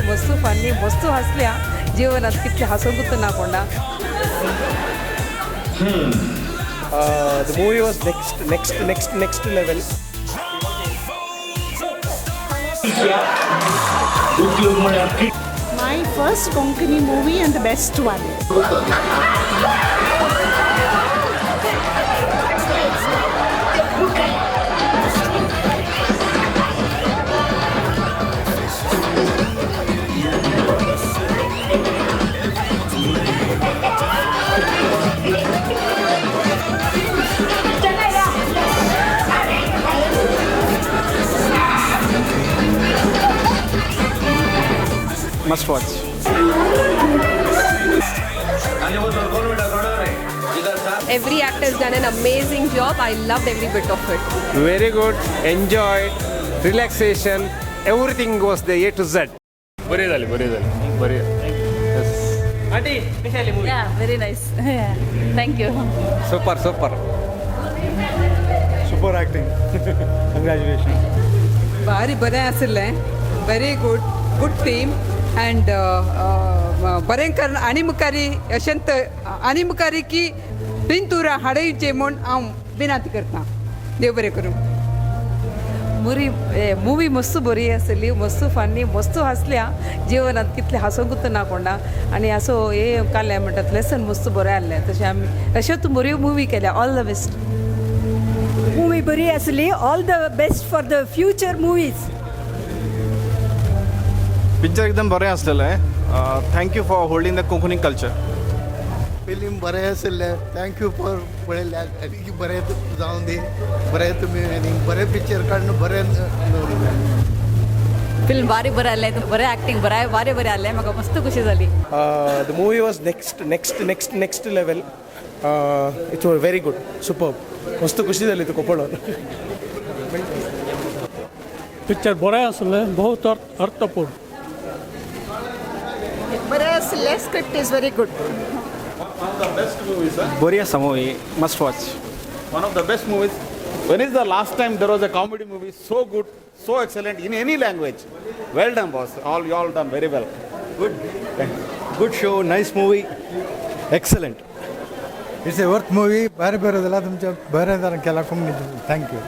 मस्त फनी, मस्त हसल्या. जीवनात कितले हसोंकूच ना कोणा. The movie was next, next, next, next level. My first Konkani movie and the best one. Must watch. Every actor has done an amazing job. I loved every bit of it. Very good, enjoyed, relaxation, everything was the A to Z. बरी झाली, बरी झाली, बरी. Yeah, very nice. Yeah. Thank you. Super, super. Super acting. Congratulations. भारी बरें आशिल्लें. Very good, good team and बरें करून आनी मुखारी अशेंत आनी मुखारी की पिंतुरा हाडयचे म्हूण हांव विनंती करता. देव बरें करूं. मुरी मुवी मस्त बरी आसली, मस्त फनी, मस्त हसल्या. जीवनात कितले हांसोंकूच ना कोणा. आनी असो हे काडल्या म्हणटात लेसन मस्त बरें आहलें. तशें आमी अश्योच बऱ्यो मुवी केल्या. All the best. Movie बरी आसली. All the best for the future movies. Picture एकदम बरें आसलेलें. Thank you for holding the Konkani culture. Film बरें आशिल्लें. Thank you for पळयल्ल्याक. आनी बरें जावं दी, बरें तुमी आनी बरें पिक्चर काडून बरें दवरिल्लें. फिल्म भारी बरें आसलें, बरें एक्टिंग बरें, भारी बरें आसलें. म्हाका मस्त खुशी जाली. The movie was next, next, next, next level. It was very good, superb. मस्त खुशी जाली तुका पळोवन. पिक्चर बरें आसलें, बहुत अर्थपूर्ण. बरें आसलें. Script is very good. One of the best movies, sir. बरी आसा movie, must watch. One of the best movies. When is the last time there was a comedy movie so good, so excellent in any language? Well done, boss. All you all done very well. Good. Good show, nice movie. Excellent. It's a worth movie. बरें बरें जाला तुमच्या, बरें जालें केला Konkani. Thank you.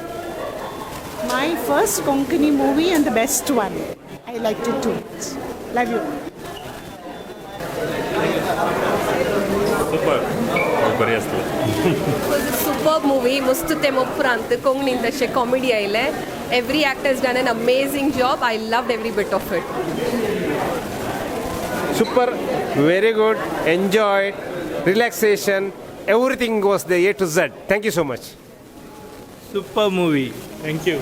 My first Konkani movie and the best one. I liked it too. Love you. Super, बरी आसली. It was a superb movie. मस्त ते उपरांत कोंकणीन तशें कॉमेडी आयलें. Every actor has done an amazing job. I loved every bit of it. Super, very good, enjoyed, relaxation, everything was the A to Z. Thank you so much. Super movie. Thank you.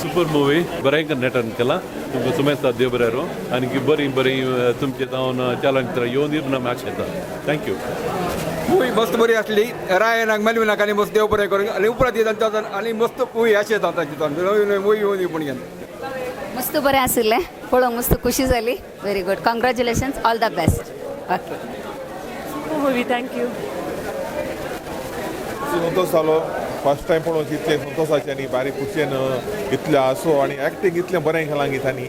Super movie, बरें नटन केलां तुमकां. सुमेस्ता देव बरें आनी बरी बरी तुमचे जावन चलचित्रां येवन दी म्हूण आमी आशेता. Thank you. Movie मस्त बरी आसली. रायनाक, मेलविनाक आनी मस्त देव बरें करूं. आनी उपरांत तांच्या आनी मस्त मूवी आशेता तांची, नवी नवी मूवी येवन दी पूण. मस्त बरें आशिल्लें, पळोवंक मस्त खुशी जाली. Very good, congratulations, all the best. Okay. Movie, thank you. Santosh जालो फर्स्ट टायम पळोवन. इतलें संतोषाचें आनी बारीक खुशयेन इतलें हांसो आनी एक्टींग इतलें बरें केलां की तांणी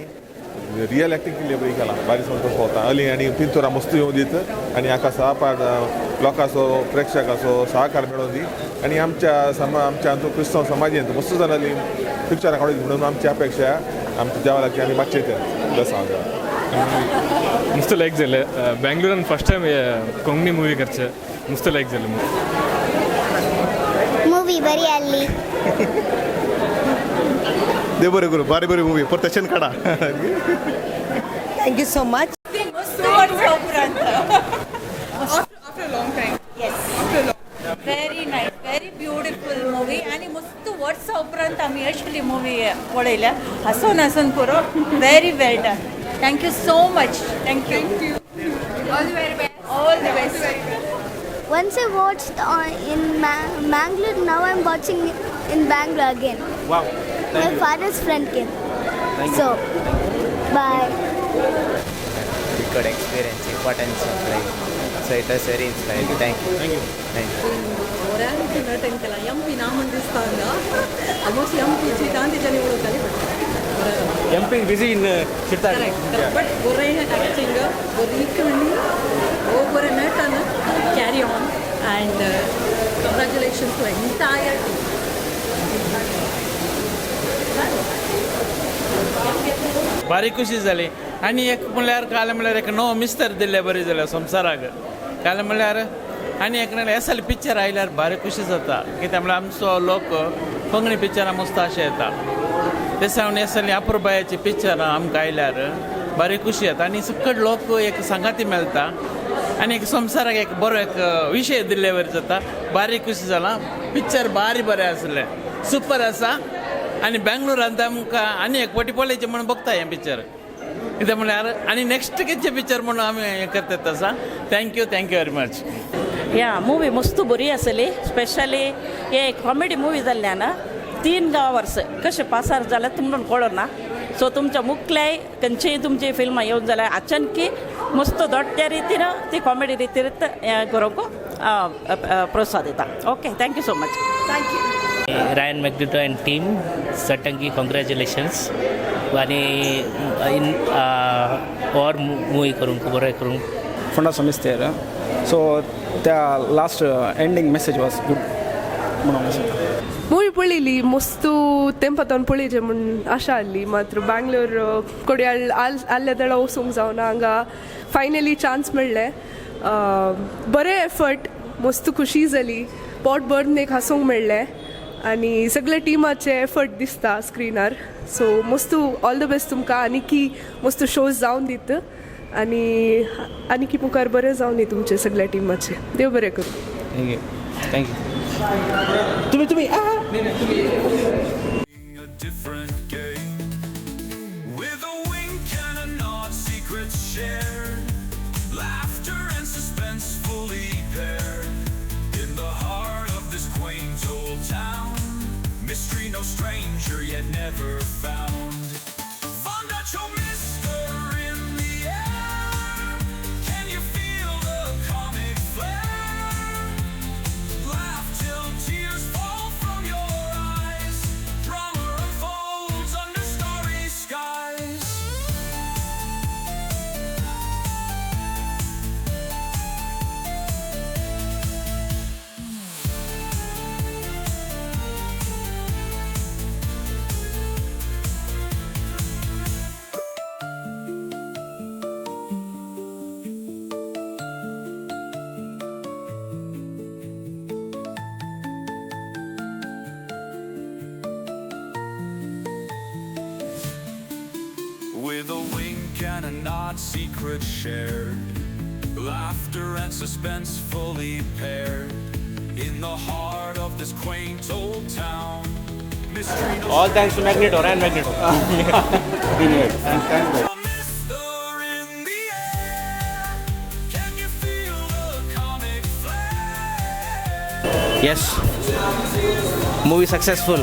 रियल एक्टींग कितलें बरी केलां. बारीक संतोष जाता. अली आनी पिंतुरा मस्त येवन दीत आनी हाका सहपार लोकांचो, प्रेक्षकाचो सहकार मेळोवन दी. आनी आमच्या समा आमच्या हातूंत क्रिस्तांव समाजेंत मस्त जाणांनी पिक्चरां काडून म्हणून आमची अपेक्षा. आमच्या देवा लागीं आमी मागचें तें दसांव देवा. मस्त लायक जालें. बेंगलोरान फर्स्ट टायम कोंकणी मुवी करचें, मस्त लायक जालें मुवी. मूवी बरी आसली. देव बरें करूं. बारी बरी मुवी, परत तशें काडा. Thank you so much. After a long time. Yes. After a long very nice, very beautiful movie. आनी मस्त वर्सां उपरांत आमी असली मुवी पळयल्या. हांसून हांसून पुरो. Very well done. Thank you so much. Thank you. Thank you. All the very best. All the best. Once I watched in Mangalore, now I'm watching in Bangalore again. Wow. My father's friend came. So, bye. We could experience importance of life. So it was very inspiring. Thank you. Thank you. Thank you. बऱ्यान नटन केलां. M P ना म्हण दिसता हांगा. Almost M पीची तांचे उलयताली, but बरें. MP busy in Chittar. But ಬೊರೆ ಆ್ಯಕ್ಟಿಂಗ್, ಬೊರಿ ಕಣ್ಣಿ ಓ ಬೊರೆ ನಟನ. Carry on and congratulations to entire team. भारी खुशी जाली आनी एक म्हणल्यार काल म्हणल्यार एक नवो मिस्तर दिल्ले बरी जाल्या संवसाराक. काल म्हणल्यार आनी एक म्हणल्यार एसल पिक्चर आयल्यार भारी खुशी जाता, कित्याक म्हणल्यार आमचो लोक कोंकणी पिक्चरां मस्त अशें येता. ते सावन एसली अपुरबायाची पिक्चरां आमकां आयल्यार भारी खुशी येता आनी सकट लोक एक सांगाती मेळटा आनी एक संवसाराक एक बरो एक विशय दिल्ले वरी जाता. भारी खुशी जाला. पिक्चर भारी बरें आसलें, सुपर आसा. आनी बेंगलोरांत आमकां आनी एक पटी पळयचें म्हणून बघता हें पिक्चर, कितें म्हणल्यार आनी नेक्स्ट कितें पिक्चर म्हणून आमी हें करतात आसा. Thank you, thank you very much. या, मुवी मस्त बरी आसली. स्पेशली हे कॉमेडी मुवी जाल्ल्यान 3 आवर्स कशें पासार जालें तुमकां कळना. सो तुमच्या मुखल्याय खंयचीय तुमची फिल्मां येवन जाल्यार अचानकी मस्त दोट्ट्या रितीन ती कॉमेडी रितीन हें करूंक प्रोत्साह दिता. Okay, thank you so much. Thank you. Ryan Magneto and team, Satangi, congratulations. आनी इन और मुवी करूंक बरें करूंक. फोंडा मिस्तेर. सो त्या last ending message was good म्हणून आसा. मूवी पळयली, मस्तू तेंपातोन पळयचें म्हूण आशा आहली. मात्र बँगलोर कोडयाळ आल्ले दळ वचूंक जावना. हांगा फायनली चान्स मेळ्ळें. बरें एफर्ट, मस्त खुशी जाली. पोट भरून एक हांसूंक मेळ्ळें आनी सगळे टिमाचे एफर्ट दिसता स्क्रिनार. सो मस्तू ऑल the best तुमकां. आनीकी मस्त शोज जावन दीत आनी आनीकी मुखार बरें जावन दी तुमचे सगळ्या टिमाचे. देव बरें करूं. Thank you, thank you. तुम्ही तुम्ही A different game. With a wink and a nod, secrets shared. Laughter and suspense fully paired. In the heart of this quaint old town, mystery no stranger yet never found. Fondacho Mister in the air. Can you feel the comic flair? Laugh till tears fall from your eyes. Drama unfolds under starry skies. With a wink and a nod, secrets shared. Laughter and suspense fully paired. In the heart of this quaint old town, mystery no All thanks to Magneto, Ryan Magneto. Mister in the air. Can you feel the comic flair? Yes, movie successful.